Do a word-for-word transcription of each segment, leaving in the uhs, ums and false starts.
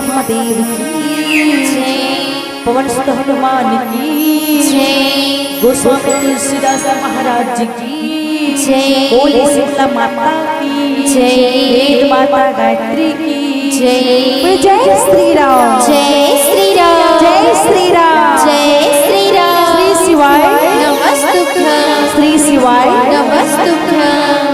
महादेव की जय। पवन सुत हनुमान की जय। गोस्वामी तुलसीदास महाराज की जय। बोले शीतला माता की जय। वेद माता गायत्री की जय। बोले जय श्री राम। जय श्री राम। जय श्री राम। जय श्री राम। श्री शिवाय नमस्तुभ्यं। श्री शिवाय नमस्तुभ्यं।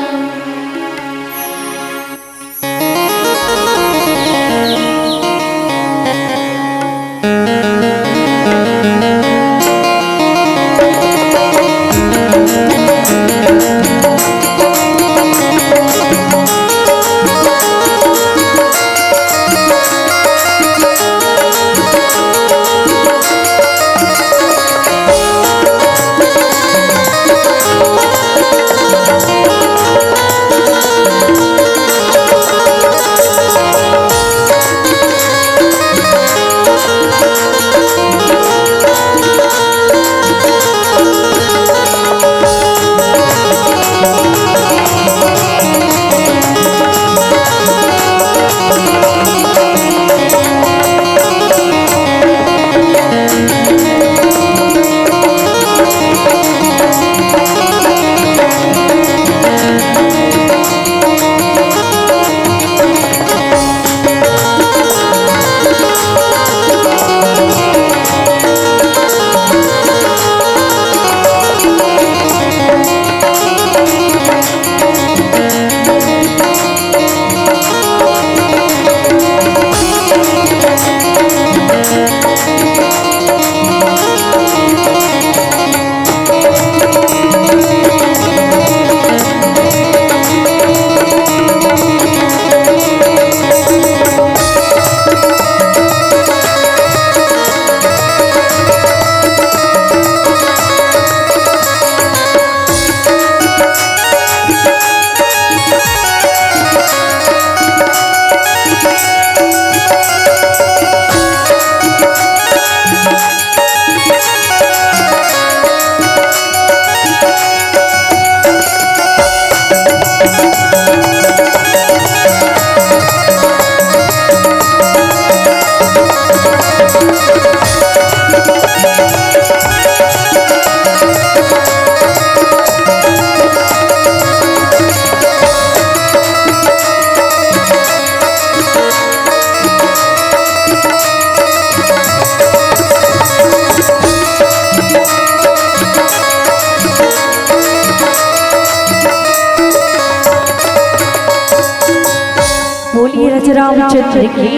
बोलिए राजा रामचंद्र की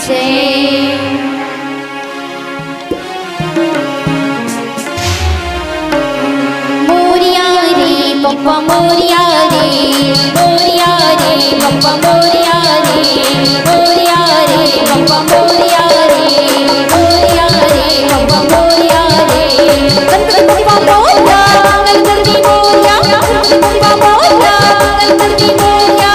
जय। मोरिया रे पप्पा मोरिया रे, मोरिया रे पप्पा मोरिया रे, मोरिया रे पप्पा मोरिया रे, मोरिया रे पप्पा मोरिया रे। गणपति पप्पा मोरिया, गणपति मोरिया, गणपति पप्पा मोरिया, गणपति मोरिया।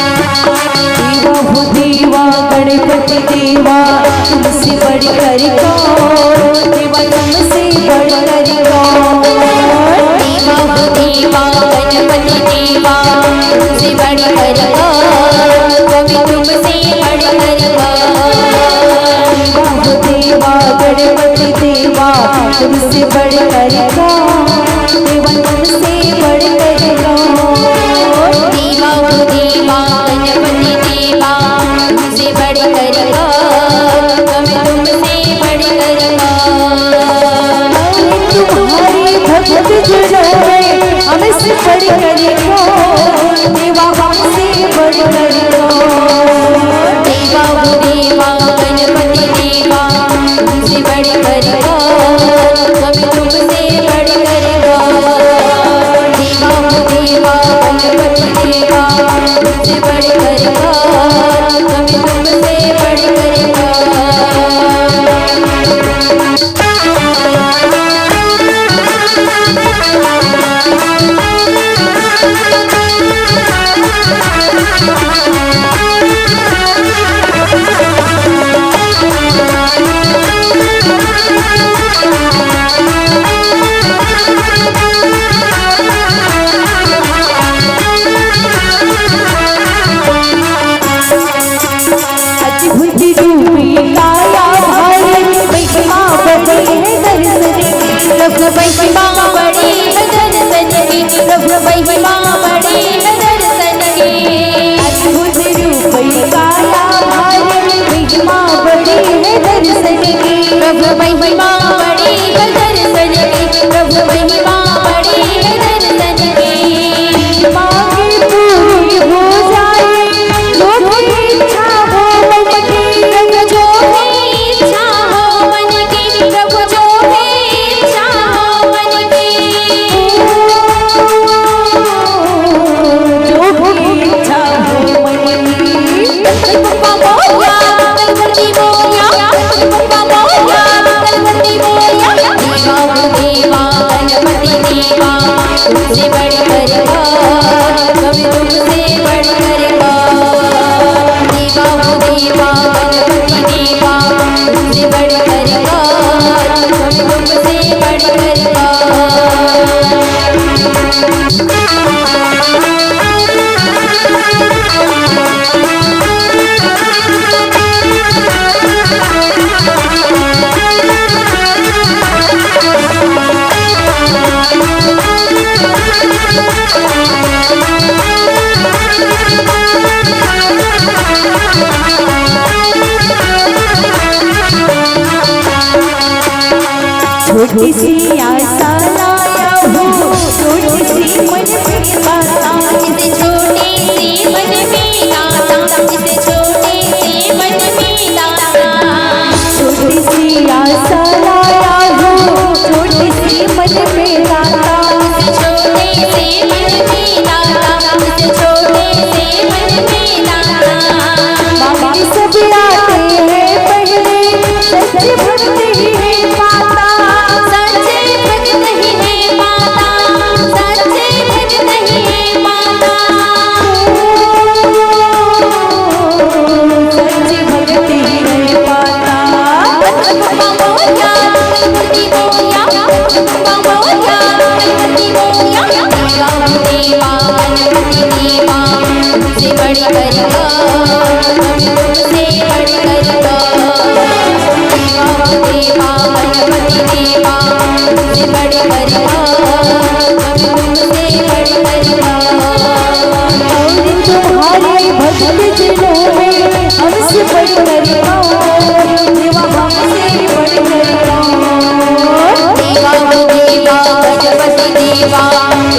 देवा हो देवा, गणपति देवा, तुमसे बढ़कर कौन? देवा तुमसे बढ़कर कौन? देवा हो देवा, गणपति देवा, तुमसे बढ़कर कौन? कवि तुमसे बढ़कर कौन? देवा हो देवा, गणपति देवा, तुमसे बढ़कर कौन? देवा तुमसे बढ़कर कौन? देवा हो देवा, गणपति देवा, तुमसे बढ़कर कौन? कवि तुमसे बढ़कर कौन? तुम्हारे भक्त जनों में हमसे बढ़कर कौन? देवा हमसे बढ़कर कौन? देवा हो देवा, गणपति देवा, तुमसे बढ़कर कौन? कवि तुमसे बढ़कर कौन? देवा हो देवा, गणपति देवा, तुमसे बढ़कर कौन? कवि तुमसे बढ़कर कौन? महिमा बड़ी है दर्शन की। अद्भुत रूप काया भारी, महिमा बड़ी है दर्शन की। प्रभु महिमा बड़ी है दर्शन की, प्रभु महिमा बड़ी है दर्शन की। मांगे पूरी हो जाए, जो भी इच्छा हो मन की। प्रभु जो भी इच्छा हो मन की, प्रभु जो भी इच्छा हो मन की। जो भी इच्छा हो मन की। गणपति बप्पा मोरया, गणपति मोरया, गणपति बप्पा मोरया, गणपति मोरया। देवा हो देवा, गणपति देवा, तुमसे बढ़कर कौन, कवि तुमसे बढ़कर कौन। देवा हो देवा, गणपति देवा, तुमसे बढ़कर कौन, कवि तुमसे बढ़कर कौन। छोटी सी आशा लाया हूँ, छोटी सी मन में बात। जिसे छोटे से मन में दाता, जिसे छोटे से मन में दाता। छोटी सी आशा लाया हूँ, छोटी सी मन में दाता। जिसे छोटे से मन में दाता, जिसे छोटे से मन में दाता। बाकी सब आते हैं पहले, सच्ची भक्ति ही है माता। सच्ची भक्ति ही है माता, सच्ची भक्ति ही है माता। सच्ची भक्ति ही है माता। बप्पा मोरया, गणपति मोरया, बप्पा मोरया, गणपति मोरया। देवा हो देवा, गणपति देवा, तुमसे बढ़कर कौन, तुमसे बढ़कर कौन। देवा हो देवा, गणपति देवा, तुमसे बढ़कर कौन, तुमसे बढ़कर कौन। और तुम्हारे भक्त जनों में हमसे बढ़कर कौन, देवा हमसे बढ़कर कौन। देवा हो देवा, गणपति देवा,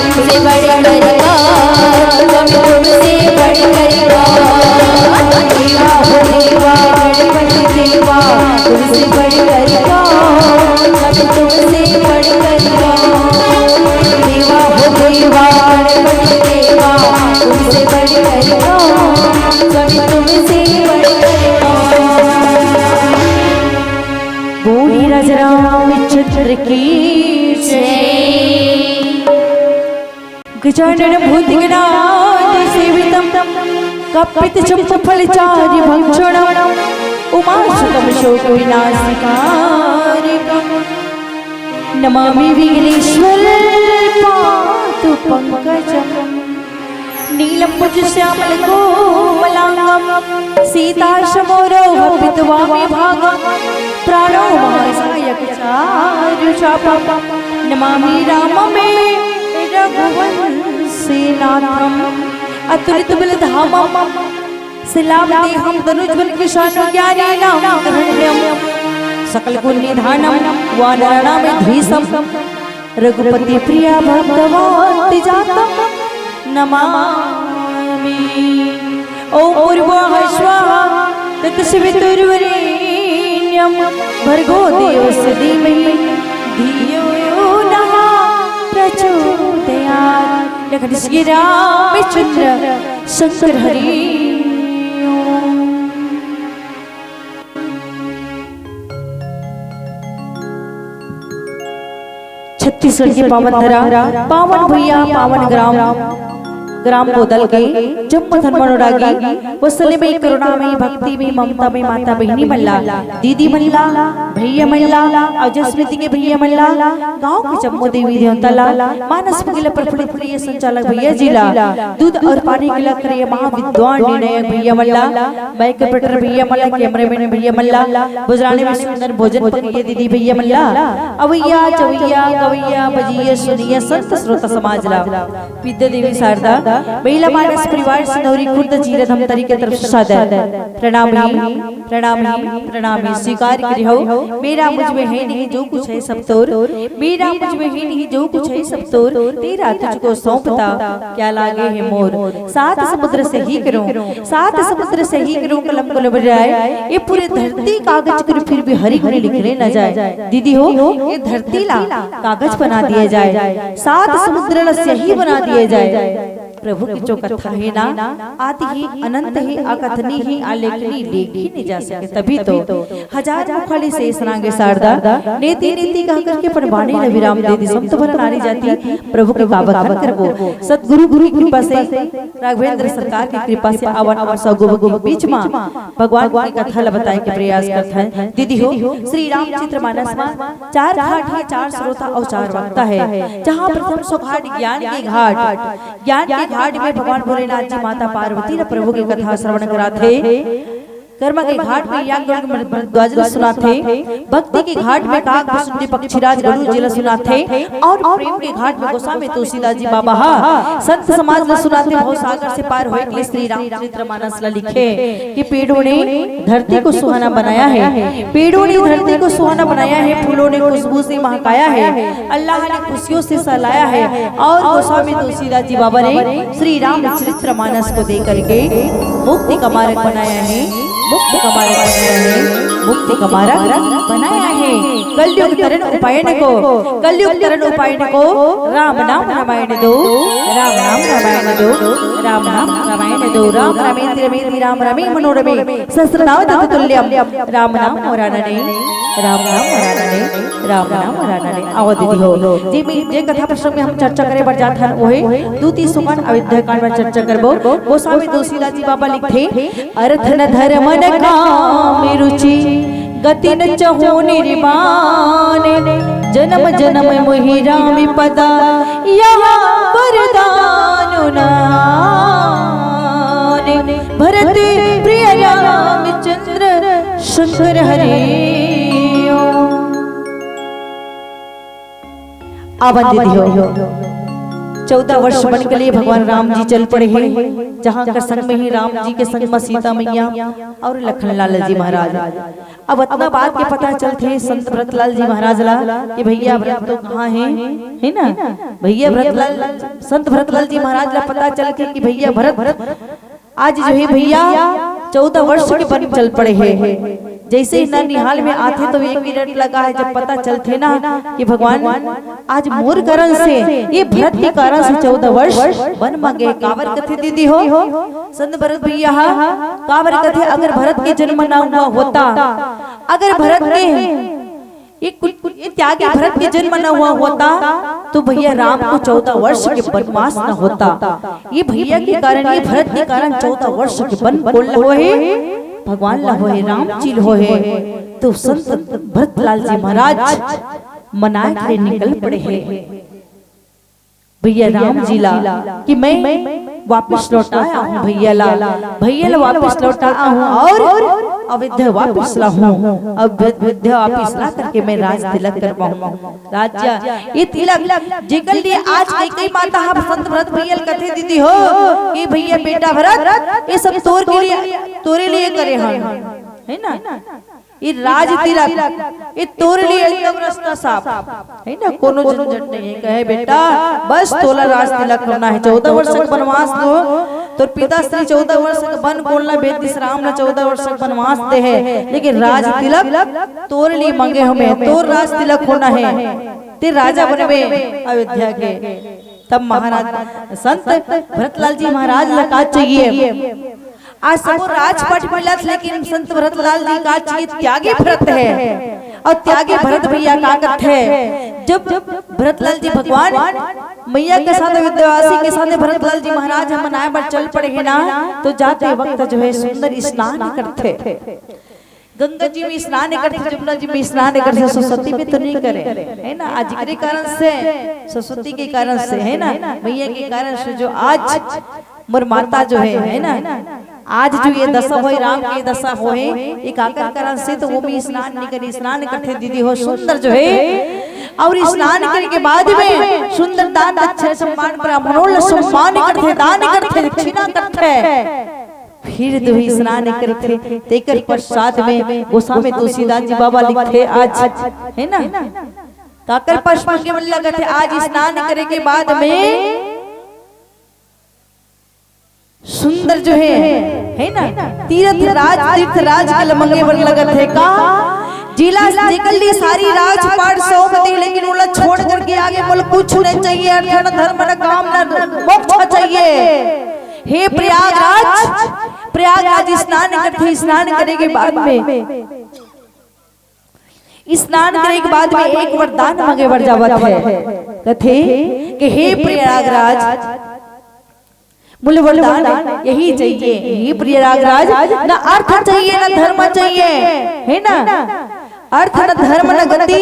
तुमसे बढ़कर कौन, कवि तुमसे बढ़कर कौन। देवा हो देवा, गणपति देवा, तुमसे बढ़कर कौन, कवि तुमसे बढ़कर कौन। देवा हो देवा, गणपति देवा, तुमसे बढ़कर कौन, कवि तुमसे बढ़कर कौन। बोलिए राजा रामचंद्र की जय। गजाननं भूतगणादिसेवितं कपित्थजम्बूफलचारुभक्षणं उमासुतं शोकविनाशकारिकं नमामि विघ्नेश्वर पातु पंकजं। नीलम्बुजश्यामलकोमलाङ्गं सीतासमोरोह पित्वा मे भागं प्राणो महासायक चारुचापं नमामि रामं रघुवंशीनाथं। अतुलितबलधामं शिलामदेहं तनूजबलकृशानुज्ञानेनाहं धन्यं। सकलगुणनिधानं वानराणामधीशं रघुपतिप्रियं भक्तवत्सलं नमामि। ॐ भूर्भुवः स्वः तत्सवितुर्वरेण्यं भर्गो देवस्य धीमहि धियो यो नः प्रचोदयात्। लखन श्री रामचंद्र शंकर हरि ओम। छत्तीसगढ़ के पावन धरा, पावन भुइयां, पावन ग्राम राम बोदल के जम्मो धन मनोरागी, वत्सल्य में, करुणा में, भक्ति में, ममता में, माता बहिनी मन ला, दीदी मन ला, भैया मन ला, अउ जसमिति के भैया मन ला, गांव के जम्मो देवी देवता ला, मानस पुंगी ला प्रफुल्लित करिए संचालक भैया जी ला, दूध अउ पानी के ला करिए महाविद्वान निर्णायक भैया मन ला, माइक ऑपरेटर भैया मन ला, कैमरामैन भैया मन ला, भोजनालय में सुंदर भोजन पकाइए दीदी भैया मन ला, अवैया, चवैया, गवैया, बजैया, सुनैया, संत श्रोता समाज ला। विद्या देवी शारदा, महिला मानस परिवार सिंदौरी खुर्द जीरा धमतरी के तरफ से सादर प्रणाम ही, प्रणाम ही, प्रणाम ही स्वीकार करी हो। मेरा मुझ में है नहीं जो कुछ है सब तोर, मेरा मुझ में है नहीं जो कुछ है सब तोर, तेरा तुझको सौंपता क्या लागे है मोर। सात समुद्र सही करूं, सात समुद्र सही करूं कलम को लबराए, ये पूरे धरती कागज करूं फिर भी हरी हरी लिखले न जाए। दीदी हो, ये धरती ला कागज बना दिया जाए, सात समुद्र ला सही बना दिया जाए। प्रभु के जो कथा है ना, आदि ही अनंत ही अकथनी ही अलेखनी लेखी नहीं जा सके। तभी तो हजार मुखाली से सनागे शारदा, नेति नेति कह करके अपन वाणी ला विराम दे दी। संत भर नारी जाति प्रभु के काबखान करबो। सतगुरु गुरु कृपा से, राघवेंद्र सरकार की कृपा से आवन आवन सगो के बीच मा भगवान की कथा ला बताए के प्रयास करत हैं। दीदी हो, श्री रामचरित मानस मा चार घाट है, चार श्रोता अउ चार वक्ता है। जहाँ प्रथम सो घाट ज्ञान के घाट, ज्ञान के घाट में भगवान भोलेनाथ जी माता पार्वती ला प्रभु के कथा श्रवण कराथे। कर्म के घाट में याज्ञवल्क्य भरद्वाज ला सुनाथे। भक्ति के घाट में काग भुसुंडी पक्षीराज गरुड़ जी ला सुनाथे। अउ प्रेम के घाट में गोस्वामी तुलसीदास जी बाबा हा संत समाज ला सुनाथे। भव सागर से पार होए के लिए श्री रामचरित मानस ला लिखे कि पेड़ों ने धरती को सुहाना बनाया है, पेड़ों ने धरती को सुहाना बनाया है, फूलों ने खुशबू से महकाया है, अल्लाह ने खुशियों से सहलाया है। अउ गोस्वामी तुलसीदास जी बाबा ने श्री रामचरित मानस को दे करके मुक्ति का मार्ग बनाया है, मुक्ति का मार्ग बनाया है, मुक्ति का मार्ग बनाया है। कलयुग तरण उपायन को, कलयुग तरण उपायन को, राम नाम रामायण दो, राम नाम रामायण दो, राम नाम रामायण दो। राम रमेति रमेति राम रमे मनोरमे, सहस्रनाम तत्तुल्यम। राम नाम वरानने, राम नाम वरानने, राम नाम वरानने। आवा दीदी हो, जे में, जे कथा प्रसंग में हम चर्चा करे बर जात हन, वो है दूती सुमन अयोध्या कांड में चर्चा करबो। गोस्वामी तुलसीदास जी बाबा लिखथे, अर्थ न धर्म न काम रुचि, गति न चहु निर्माण, जन्म जन्म मोहि राम पदा, यह वरदान नान। भरत प्रिय रामचंद्र शंकर हरे। आवन दीदी हो, चौदह वर्ष बन के लिए भगवान राम जी चल पड़े हैं, जहाँ के संग में ही राम जी के संग में सीता मैया अउ लखन लाल जी महाराज। अब अतना बात के पता चलथे संत भरतलाल जी महाराज ला कि भैया भरत तो कहाँ है, है ना? भैया भरतलाल, संत भरतलाल जी महाराज ला पता चलथे कि भैया भरत आज जो है भैया चौदह वर्ष के बन चल पड़े हैं। जैसे ही ननिहाल में आथे तो एक मिनट लगा है, जब पता चलथे ना कि भगवान आज मोर कारण से, ये भरत के कारण से चौदह वर्ष बन मा गे। काबर कथे दीदी हो संत भरत भैया हा, काबर कथे अगर भरत के जन्म ना हुआ होता, अगर भरत के ये कुछ, ये त्यागी भरत के जन्म न हुआ होता तो भैया राम को चौदह वर्ष के वनवास न होता। ये भैया के कारण, ये भरत के कारण चौदह वर्ष के वन कोन ला होए? भगवान ला होए, राम जी ला होए। तो संत भरतलाल जी महाराज मनाए के निकल पड़े हैं। भैया राम जी ला कि मैं वापस लौटाया हूँ भैया ला, भैया ला वापस लौटाया हूँ अउ अयोध्या वापस लाहूँ, अयोध्या वापस ला करके मैं राज तिलक करवाहूँ। राज्य, ये तिलक जेकर लिए आज कैकई माता हा संत भरत भैया ला कथे दीदी हो कि भैया बेटा भरत ये सब तोर के लिए, तोरे लिए करे हन, है ना? ये राज तिलक, ये तोर लिए एकदम रास्ता साफ है ना, कोनो झंझट नहीं है। कहे बेटा बस तोला राज तिलक होना है, चौदह वर्ष के वनवास तो तोर पिताश्री चौदह वर्ष के वन कोन ला भेज दिस, राम ला चौदह वर्ष के वनवास दे है, लेकिन राज तिलक तोर लिए मांगे हमें, तोर राज तिलक होना है, ते राजा बनबे अयोध्या के। तब महाराज संत भरतलाल जी महाराज ला का चाहिए? आज सबो राजपाट मिलत, लेकिन संत भरतलाल जी का चाहिए? त्यागी भरत है। अउ त्यागी भरत भैया का करथे? जब भरतलाल जी भगवान मैया के साथ, विंध्यवासिनी के साथ भरतलाल जी महाराज ह मनाए बर चल पड़े हे ना, तो जाते वक्त जो है सुंदर स्नान करथे। गंगा जी में स्नान करथे, जमुना जी में स्नान करथे, सरस्वती में तो नहीं करे, है ना? आज एकरे कारण से, सरस्वती के कारण से, है ना, मैया के कारण से जो आज मोर माता जो है, है ना, आज जो ये दशा होय, राम के दशा होय, ये काकर कारण से, तो वो भी स्नान नहीं करे, स्नान करथे दीदी हो, सुंदर जो है। और स्नान करे के बाद में सुंदर दान दक्षिण सम्मान, ब्राह्मणों ला सम्मान करथे, दान करथे, दक्षिणा करथे, फिर दुही स्नान करथे। तेकर पश्चात में गोस्वामी तुलसीदास जी बाबा लिखथे आज, है ना, काकर पश्चात के मन लगत है, आज स्नान करे के बाद में सुंदर जो है, है ना, तीर्थ राज, तीर्थ राज के ल मंगे बर लगत है का? जिला जेकर लिए सारी राजपाट सौंप दे, लेकिन ओला छोड़ करके आगे बोल, कुछ नहीं चाहिए, अर्थ न धर्म न काम न मोक्ष चाहिए। हे प्रयागराज, प्रयागराज स्नान करथे, स्नान करे के बाद में स्नान करे के बाद में एक वरदान मांगे बर जावत है। कथे कि हे प्रयागराज, मुझे वरदान यही चाहिए। हे प्रयागराज, ना अर्थ चाहिए, ना धर्म चाहिए, है ना? अर्थ, ना धर्म, ना गति,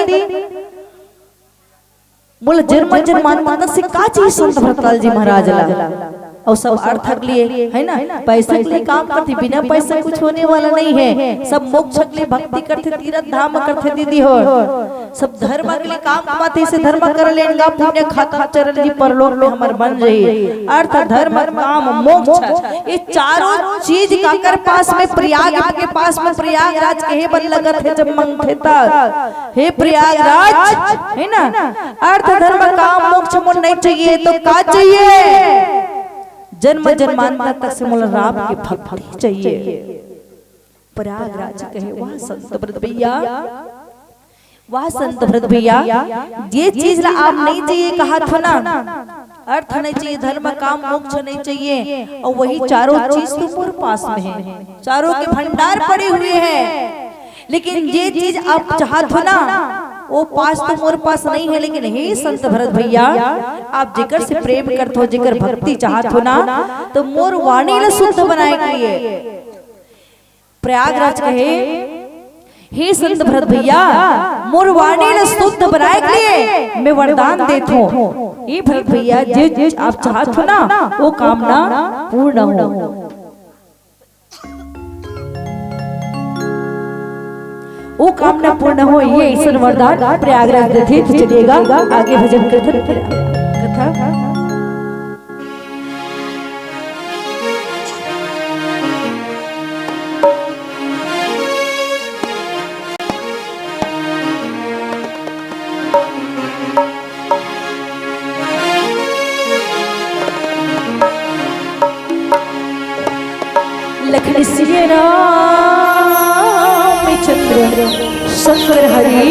मोला जन्म जन्मांतर से का चाहिए संत भरतलाल जी महाराज ला? और सब अर्थ के लिए, है ना, पैसा के लिए काम करथे, बिना पैसा कुछ होने वाला नहीं है। सब मोक्ष के लिए भक्ति करथे, तीर्थ धाम करथे दीदी हो, सब धर्म के लिए काम कमाथे, इसे धर्म कर लेन गा, पुण्य खाता चरण जी परलोक में हमर बन जाही। अर्थ, धर्म, काम, मोक्ष, ये चारों चीज काकर पास में? प्रयाग के पास में, प्रयागराज कहे बर लगत है जब मंगथे त। हे प्रयागराज, है ना, अर्थ, धर्म, काम, मोक्ष मोला नहीं चाहिए, तो का चाहिए? जन्म जन्मांतर तक से मोला राम के भक्ति चाहिए। प्रयागराज कहे, वाह संत व्रत भैया, वाह संत व्रत भैया, ये चीज ला आप नहीं चाहिए कहा था ना, अर्थ नहीं चाहिए, धर्म, काम, मोक्ष नहीं चाहिए, और वही चारों चीज तो मोर पास में है, चारों के भंडार पड़े हुए हैं। लेकिन ये चीज आप चाहत हो ना, वो पास तो मोर पास नहीं है, लेकिन हे संत भरत भैया, आप जेकर से प्रेम करत हो, जेकर भक्ति चाहत हो ना, तो मोर वाणी ला शुद्ध बनाए के लिए प्रयागराज कहे, हे संत भरत भैया, मोर वाणी ला शुद्ध बनाए के लिए मैं वरदान देत हूँ। हे भरत भैया, जे जे आप चाहत हो ना, वो कामना पूर्ण हो। वो कामना पूर्ण हो, ये अइसन वरदान प्रयागराज देथे। तो चलिएगा, आगे भजन करथन, फिर कथा। लखन सिया राम चंद्र शंकर हरि।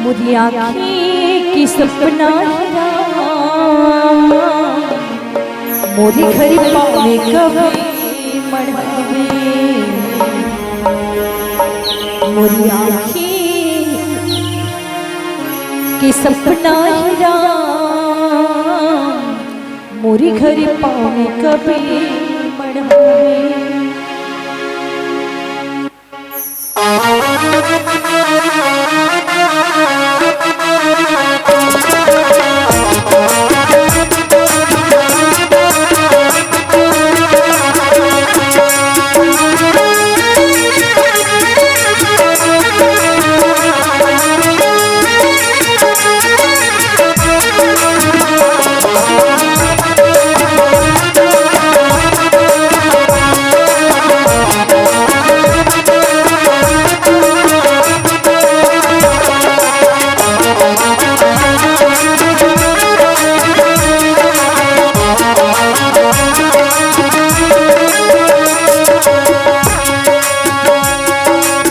मोरी आँखी के सपना हे राम, मोरी घर पावे कभी मढ़ावे। मोरी आँखी के सपना हे राम, मोरी घर पावे कभी मढ़ावे।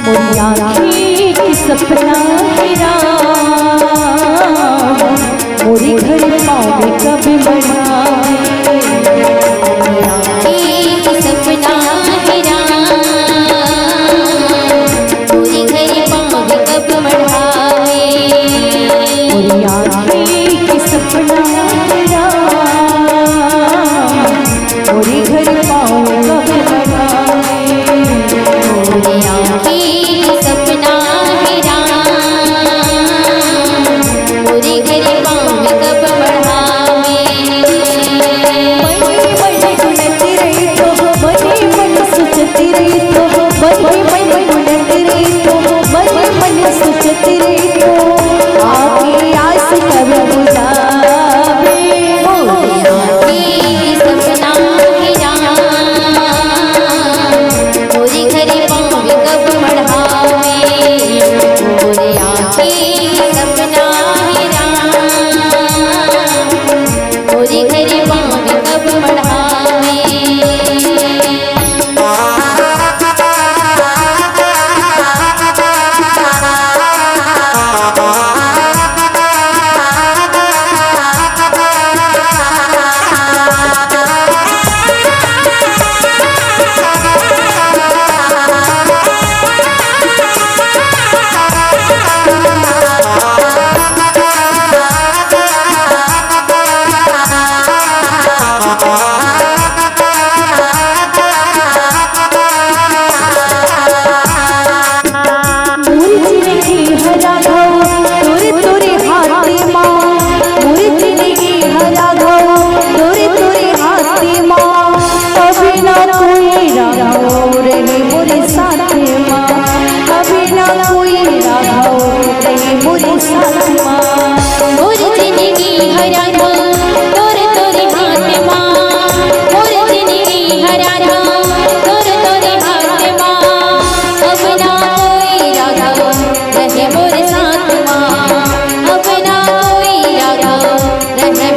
मोरी आँखी के सपना हे राम, मोरी घर पावे कब मढ़ावे। मोरी आँखी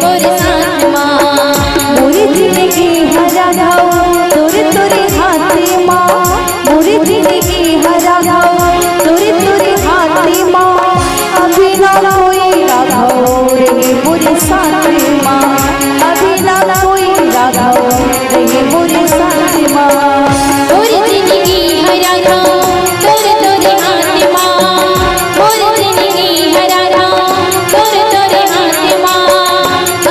मोर साथ मा। मोर जिनगी हरा घाव तोर तोर हाथ मा, मोर जिनगी हरा घाव तोर तोर हाथ मा। अभी ना कोई राघव रहे मोर साथ मा, अभी ना कोई राघव रहे मोर साथ मा। मोर जिनगी हरा घाव तोर तोर हाथ मा, मोर जिनगी हरा घाव तोर तोर हाथ मा।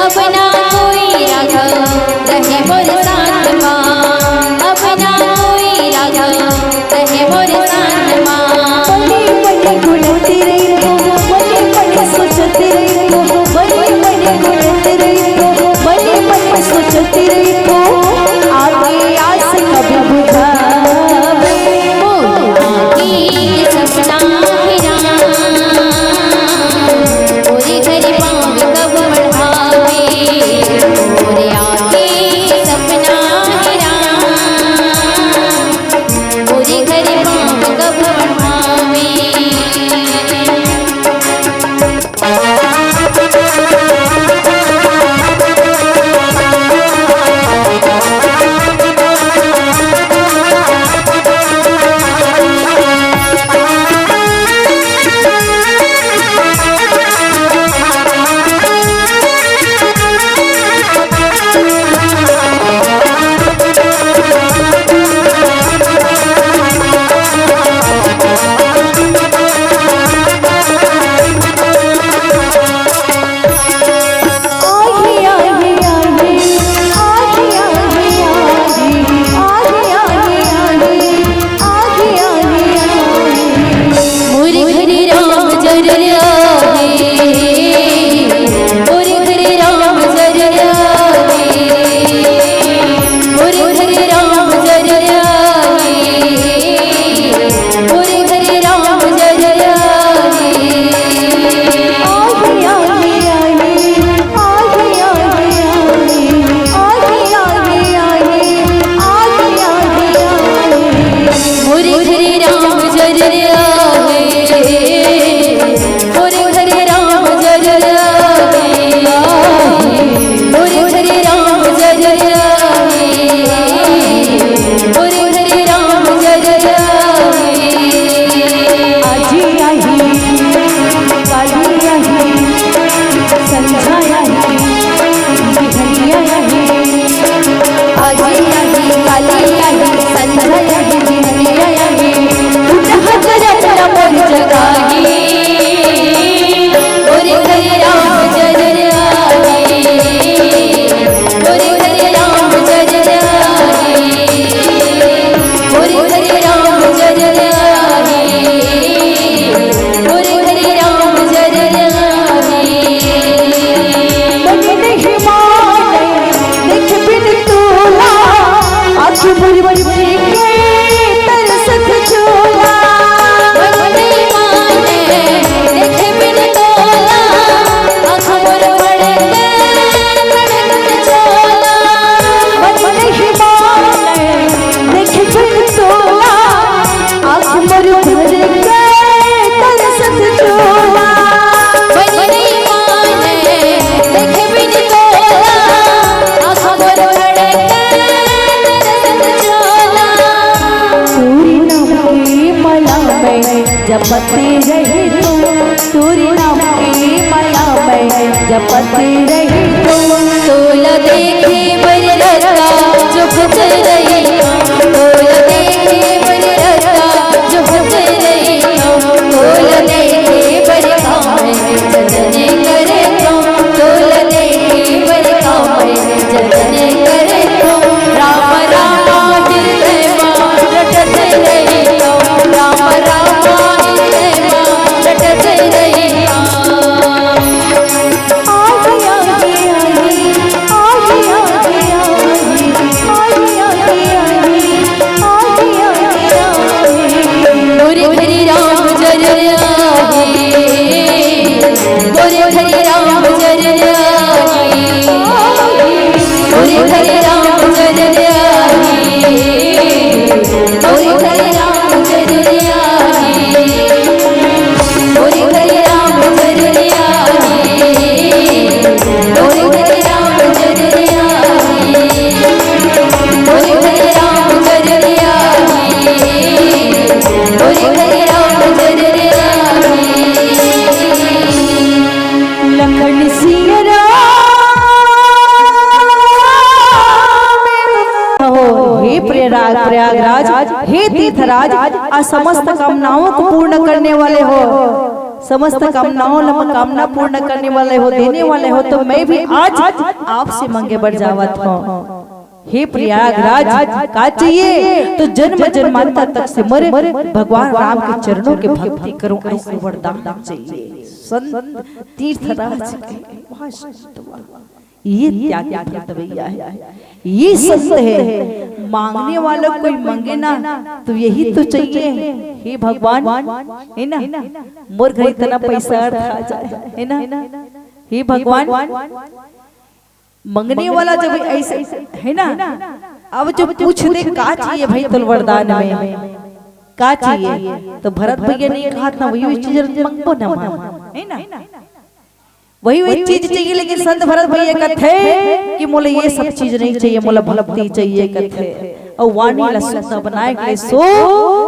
अब ना कोई राघव रहे मोर साथ मा, अब ना कोई राघव रहे मोर साथ मा। बने बने गुनत रहिबो, बने बने सोचत रहिबो, बने बने गुनत रहिबो, बने बने सोचत रहिबो। आगे आस कब बुझावे? मोर आगे के सपना हे राम, मोरे घर पाँव कब बढ़ावे? मोरे आगे के सपना हे राम, मोरे घर पाँव कब बढ़ावे? मोर घर राम जर आए, मोर घर राम जर आए, मोर घर राम जर आए, मोर घर राम जर आए। मोर घर राम जर आए, मोर घर राम जर आए, मोर घर राम जर आए, मोर घर राम जर आए। आजी आही, काली आही, संझा आही, बिहनिया आही। आजी आही, काली आही, संझा आही, बिहनिया आही। टूटहा करम न मोर जगाही, मोर घर राम जर आए, मोर घर राम जर आए, मोर घर राम जर आए, मोर घर राम जर आए। मन नहीं माने देख बिन तोला, आँख मोर भर के तरसत झोला। मन नहीं माने देख बिन तोला, आँख मोर भर के तरसत झोला। मन नहीं माने देख बिन तोला, आँख मोर भर के तरसत झोला। मन नहीं माने देख बिन तोला, आँख मोर भर के तरसत झोला। तोरे नाम के माला मैं जपत रहितों, तोरे नाम के माला मैं जपत रहितों। तोला देखे बर रस्ता जोहत रहितों, तोला देखे बर रस्ता जोहत रहितों, तोला देखे बर का मैं जतन करतों, तोला देखे बर का मैं जतन करतों। राम राम हृदय मा रटत रहितों, राम राम हृदय मा रटत रहितों। आगे, आगे, आगे, आगे, आगे, आगे, आगे, आगे, आगे, प्रयागराज, हे तीर्थराज, आज समस्त कामनाओं को पूर्ण करने वाले हो, समस्त कामनाओं, मनोकामना पूर्ण करने वाले हो, देने वाले हो, तो मैं भी आज आपसे मांगे बर जावत हूँ। हे प्रयागराज, का चाहिए? तो जन्म जन्मांतर तक से मोर भगवान राम के चरणों के भक्ति करूं, ऐसे वरदान चाहिए। संत तीर्थराज के, वाह, संत वाह। ये त्यागी भक्त भैया है, ये संत है। मांगने वाला कोई मांगे ना, तो यही तो चाहिए। हे भगवान, है ना, मोर घर इतना पैसा अर्थ आ जाए, है ना, हे भगवान, मंगने वाला जब ऐसे, है ना, अब जो पूछ दे, "का चाहिए भाई तोल वरदान में, का चाहिए?" तो भरत भैया ने कहा था, "वही, वही चीज मंगबो ना मां," है ना, वही, वही चीज चाहिए। लेकिन संत भरत भैया कथे कि "मोला ये सब चीज नहीं चाहिए, मोला भक्ति चाहिए," कथे। और वाणी ला शुद्ध बनाए के सो,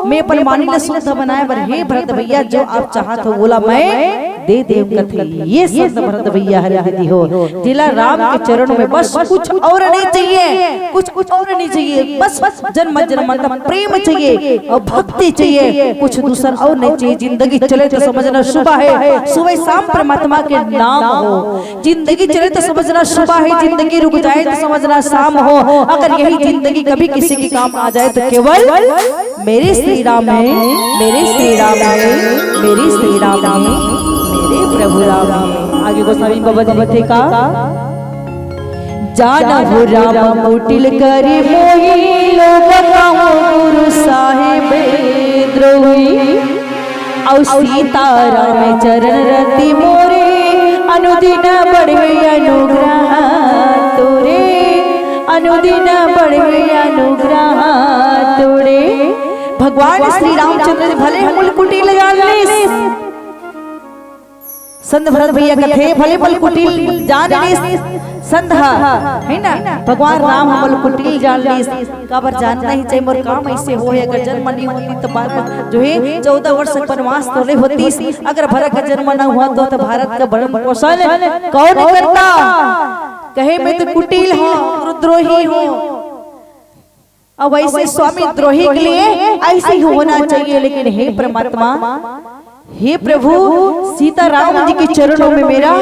मैं अपन वाणी ला शुद्ध बनाए बर, हे भरत भैया, जो आप चाहत हो, वोला मैं दे देव कथे। ये संत भरत भैया हरे दीदी हो, जेला राम के चरण में बस कुछ और नहीं चाहिए, कुछ, कुछ और नहीं चाहिए, बस जन्म जन्मांतर प्रेम चाहिए और भक्ति चाहिए, कुछ दूसर और नहीं चाहिए। जिंदगी चले तो समझना शुभ है, सुबह शाम परमात्मा के नाम हो। जिंदगी चले तो समझना सुबह है, जिंदगी रुक जाए तो समझना शाम हो। अगर यही जिंदगी कभी किसी के काम आ जाए तो केवल मेरे श्री राम है, मेरे श्री राम है, मेरे श्री राम है, मेरे प्रभु राम है। आगे गोस्वामी बाबा जी लिखे का, "जानहु राम कुटिल करी मोही, लोग कहूँ गुरु साहिब द्रोही।" अउ सीताराम चरण रति मोरे, अनुदिन बढ़े अनुग्रह तोरे, अनुदिन बढ़े अनुग्रह तोरे। भगवान श्री रामचंद्र भले मोला कुटिल जान लेस, संत भरत भैया कथे, भले मोला कुटिल जान लेस संत ह, है ना, भगवान राम ह मोला कुटिल जान लेस, काबर जानना ही चाहिए, मोर काम ऐसे होहे, अगर जन्म नहीं होती तो बारह जो है चौदह वर्ष के वनवास तो ले होतीस, अगर भरत का जन्म ना हुआ तो, तो भारत का भरण पोषण कौन करता? कहे मैं तो कुटिल हूँ, गुरुद्रोही हूँ। अब ऐसे स्वामी द्रोही के लिए ऐसे ही होना चाहिए। लेकिन हे परमात्मा, हे प्रभु, सीताराम जी के चरणों में मेरा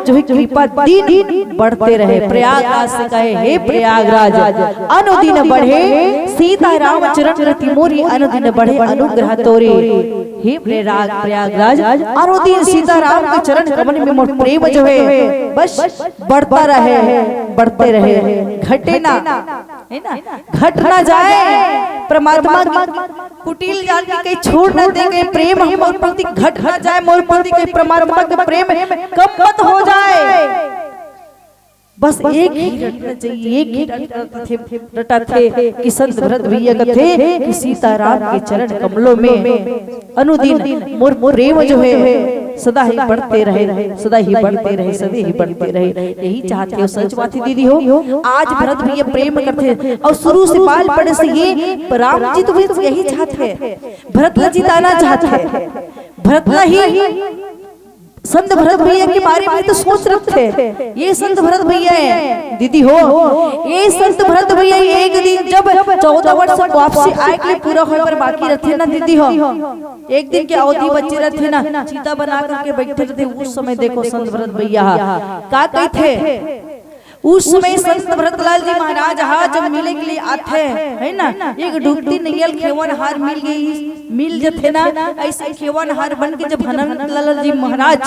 जो है कृपा दिन बढ़ते रहे। प्रयागराज से कहे, हे प्रयागराज, अनुदिन बढ़े सीताराम चरण रति मोरी, अनुदिन बढ़े अनुग्रह तोरे। हे प्रयाग, प्रयागराज, अनुदिन सीताराम के चरण कमल में मोर प्रेम जो है बस बढ़ता रहे, बढ़ते रहे, घटे ना, है ना, घट ना जाए। परमात्मा की कुटिल जान के कहीं छोड़ ना दे, कहीं प्रेम हम मोर प्रति घट ना जाए, मोर प्रति कहीं परमात्मा के प्रेम कम मत हो जाए। बस एक ही रटना चाहिए, एक ही रटना थे, रटा थे कि संत भरत भैया कथे कि सीताराम के चरण कमलों में अनुदिन मोर प्रेम जो है सदा ही बढ़ते रहे, सदा ही बढ़ते रहे, सदा ही बढ़ते रहे। यही चाहते हो, सच बात है दीदी हो। आज भरत भैया प्रेम करते हैं और शुरू से बालपण से ये राम जी तो भी यही चाहते हैं, भरत ला जिताना चाहते हैं, भरत ला ही संत भरत भैया के बारे में तो सोच रखे। ये संत भरत भैया है दीदी हो, ये संत भरत भैया एक दिन जब चौदह वर्ष वापसी आए के लिए पूरा होए पर बाकी रहते ना दीदी हो, एक दिन के अवधि बचे रहते ना, चिता बना करके बैठे रहते। उस समय देखो संत भरत भैया हा का कहते, उस समय संत भरतलाल जी महाराज हा जब मिले के लिए आथे, है ना, एक डूबती नैया ल खेवन हार मिल गई, मिल जथे ना, ऐसे खेवन हार बन के जब हनुमान लाल जी महाराज,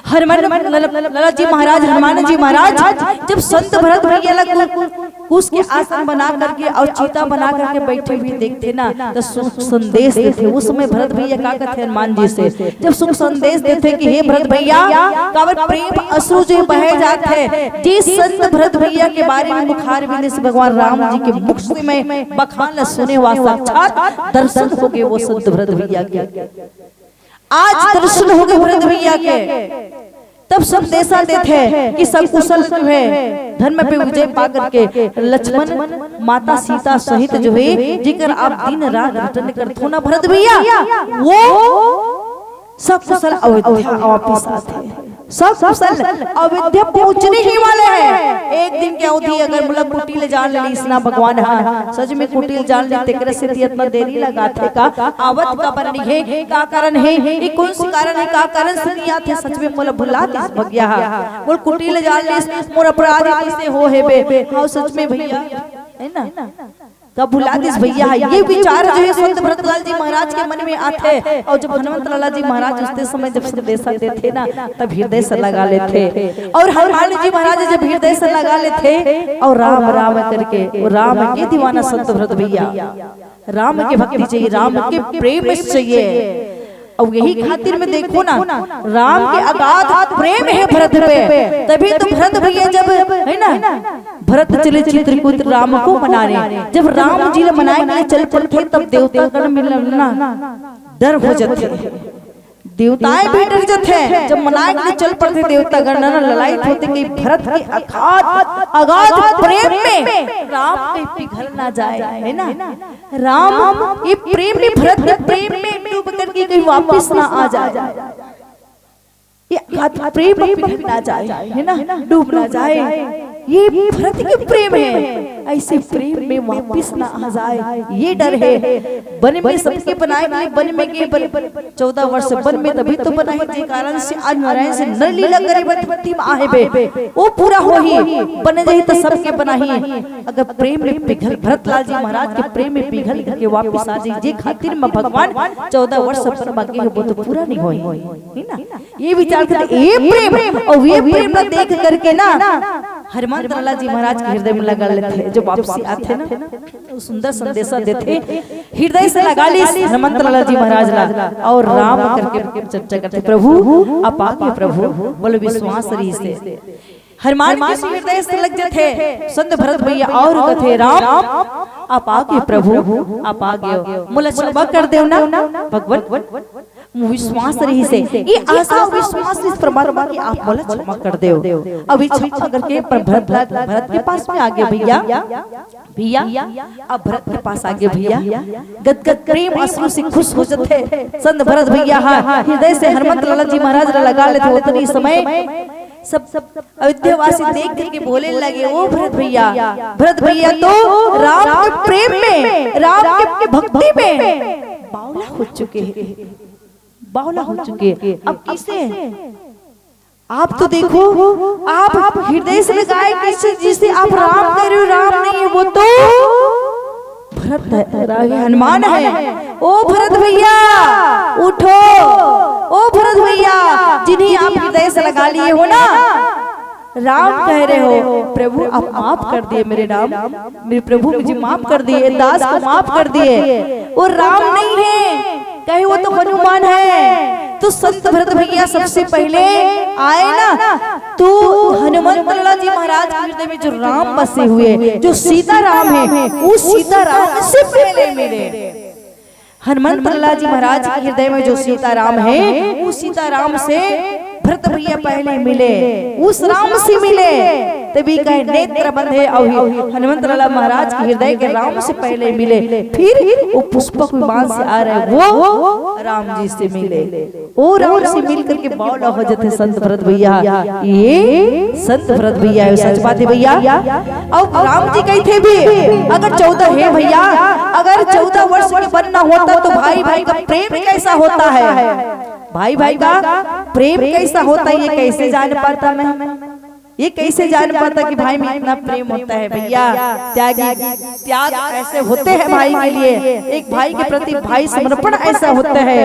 हनुमान लाल, लाल जी महाराज, हनुमान जी महाराज जब संत भरत भैया ला कु-, कुश के आसन बना करके और चिता बना करके बैठे हुए देखते ना, तो सुख संदेश देते। उस समय भरत भैया का कहते हनुमान जी से, जब सुख संदेश देथे कि हे भरत भैया, काबर प्रेम अश्रु जो बहे जात है, जिस संत भरत भैया के बारे में मुखारविंद से भगवान राम जी के मुख से मैं बखान ल सुने, वा साक्षात दर्शन हो गए वो संत भरत भैया के। आज दर्शन हो गए भरत भैया के, तब संदेशा देथे कि सकुशल जो है धर्म पे विजय पा करके लक्ष्मण माता सीता सहित जो है, जेकर आप दिन रात रटन करथो ना भरत भैया, वो सकुशल अयोध्या वापिस आथे। सकुशल अयोध्या पहुंचने ही वाले हैं। एक दिन के अवधि अगर मोला कुटी ले जान लिस ना भगवान ह, सच में कुटी ले जान लिस, तेकरे सेती अतना देरी लगाथे का? आवत काबर नइ हे? का कारण हे? ये कौन सा कारण हे? का कारण से नइ आथे? सच में मोला भुला दिस भगिया ह। मोला कुटी ले जान लिस, मोर अपराध कइसे हो हे बे? हाँ, सच में भइया, हे ना? का भुला दिस भइया ह? ये विचार जो हे संत भरतलाल जी महाराज के मन में आथे। अउ जब हनुमंत लाला जी महाराज उतने समय जब संदेशा देथे ना, तब हृदय से लगा लेथे। अउ हनुमान जी महाराज जब हृदय से लगा लेथे अउ राम राम करके, वो राम के दीवाना संत भरत भइया, राम के भक्ति चाहिए, राम के प्रेम चाहिए। अउ यही खातिर में देखो ना, राम के अगाध प्रेम हे भरत पे, तभी तो भरत भइया जब, हे ना, भरत चले चित्रकूट राम को मनाने, जब राम जी ला मनाए के लिए चल पड़थे, तब देवता गण में लड़ना डर हो जाथे। देवताएं भी डर जाथे, जब मनाए के लिए चल पड़थे देवता गण ना, लड़ाई होथे कि भरत के अगाध, अगाध प्रेम में राम कहीं पिघल ना जाए, हे ना? राम ये प्रेम में, भरत के प्रेम में डूब करके कहीं वापिस ना आ जाए, ये अगाध प्रेम में पिघल ना जाए, हे ना, डूब ना जाए। ये भरत के प्रेम हे, अइसे प्रेम में वापिस ना आ जाए, ये डर हे। बन में सबके बनाए के लिए बन में गे, बन, चौदह वर्ष बन में तभी तो बनाही, जे कारण से आज नारायण से नर लीला करे बर धरती में आहे बे, वो पूरा होही, बन जाही त सबके बनाही। अगर प्रेम में पिघल, भरतलाल जी महाराज के प्रेम में पिघल करके वापिस आ जाही, जे खातिर में भगवान चौदह वर्ष बन मांगे हे, वो तो पूरा नइ होही, हे ना? ये विचार करके, ये प्रेम अउ ये प्रेम ला देख करके ना, हनुमंत लाला जी महाराज के हृदय में लगा लेथे। जो वापसी आथे ना, वो सुंदर संदेशा देथे, हृदय से लगा लिस हनुमंत लाला जी महाराज ला, अउ राम करके चर्चा करथे, "प्रभु, आप आगे प्रभु," बोले, विश्वास रहिसे। हनुमान जी के हृदय से लग जाथे संत भरत भइया अउ कथे, "राम, आप आगे प्रभु, आप आगे हो, मोला क्षमा कर देव ना भगवान।" विश्वास रहिसे, ये आशा अउ विश्वास रहिस परमात्मा कि आप मोला क्षमा कर देव। अभी क्षमा करके पर भरत, भरत, भरत के पास में आगे भइया, भइया, अब भरत के पास आगे भइया, गदगद प्रेम अश्रु से खुश हो जाथे संत भरत भइया ह, हृदय से हनुमंत लाला जी महाराज ला लगा लेथे। उतनी समय सब, सब अयोध्यावासी देख करके बोले लगे, "ओ भरत भइया, भरत भइया तो राम के प्रेम में, राम के भक्ति में बावला हो चुके हैं, बावला हो चुके हैं।" अब कैसे? आप तो देखो, आप हृदय से लगाए किसी, जिसे आप राम कह रहे हो, राम नहीं है, वो तो भरत है, हनुमान है। ओ भरत भइया, उठो। ओ भरत भइया, जिन्हें आप हृदय से लगा लिए हो ना, राम कह रहे हो, "प्रभु, आप माफ कर दिए मेरे राम, मेरे प्रभु, मुझे माफ कर दिए, दास को माफ कर दिए।" वो राम नहीं है, कहे, "वो तो हनुमान है।" तो संत भरत भइया सबसे पहले आए ना, तो हनुमंत लाला जी महाराज के हृदय में जो राम बसे हुए, जो सीता राम है, वो सीता राम से पहले मिले। हनुमंत लाला जी महाराज के हृदय में जो सीता राम है, वो सीता राम से भरत भइया पहले मिले, उस राम से मिले। तभी कहे, "नेत्र बंधे अवहि हनुमंत लाला महाराज के हृदय के राम से पहले मिले।" फिर वो पुष्पक विमान से आ रहे, वो राम जी से मिले। ओ राम से मिल करके बावला हो जाथे संत भरत भइया। ये संत भरत भइया हे, सच बात हे भइया। अब राम जी कहिथे भी, अगर चौदह, हे भइया, अगर चौदह वर्ष के वन ना होता तो भाई भाई का प्रेम कैसा होता है? भाई भाई का प्रेम कैसा होता है, ये कैसे जान पाता मैं? ये कैसे जान पाता कि भाई में इतना प्रेम होता है भइया? त्यागी, त्याग ऐसे होते हैं भाई के लिए, एक भाई के प्रति भाई समर्पण ऐसा होता है,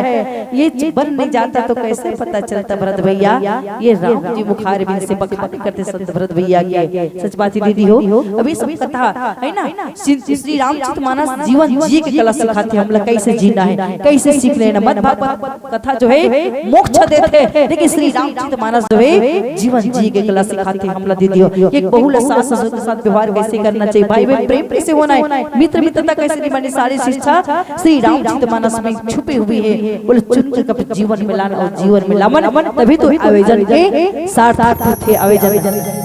ये च-, बन नहीं जाता तो कैसे पता चलता भरत भइया? ये राम जी मुखारबिंद से बखान करथे संत भरत भइया के। सच बात हे दीदी हो, अभी सब कथा हे ना, श्री, श्री रामचरित मानस जीवन जिए के कला सिखाथे, हमला कैसे जीना हे, कैसे सीखना हे ना। मत भागवत कथा जो हे मोक्ष देथे, लेकिन श्री रामचरित मानस जो हे जीवन जिए के कला सिखाथे। हमला दे दियो। एक बहू ला सास ससुर के साथ व्यवहार कैसे करना चाहिए, भाई बहन प्रेम कैसे होना है, मित्र मित्रता कैसे निभानी, सारी शिक्षा श्री रामचरित मानस में छुपी हुई है। बोले, चुन के कब जीवन में लाना और जीवन में लावन, तभी तो आयोजन के सार्थक होथे। आयोजन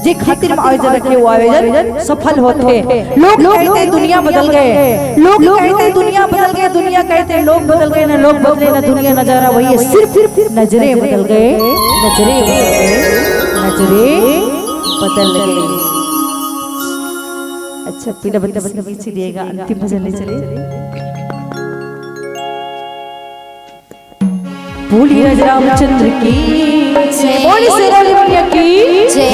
जे खातिर में आयोजन रखे, वो आयोजन सफल होथे। लोग कहते दुनिया बदल गए, लोग कहते दुनिया बदल गए, दुनिया कहते लोग बदल गए, ना लोग बदले ना दुनिया, नजारा वही है, सिर्फ नजरें बदल गए, नजरें बदल गए, नजरें बदल गए। अच्छा, पीला बत्ती से नीचे दिएगा, अंतिम भजन ले चले। बोलिए राज रामचंद्र की जय। बोलिए शेरावाली मैया की जय।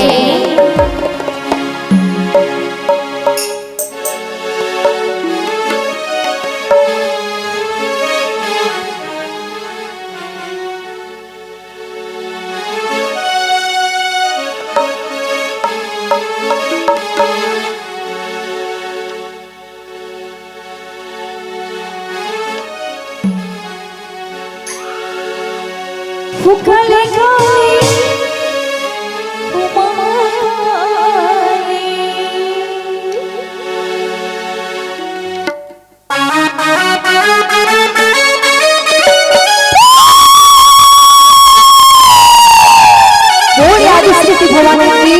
फुकले गाली, उमा गाली। बोल आदिशक्ति भवानी की।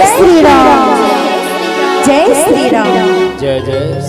श्री राम। जय श्री राम। जय जय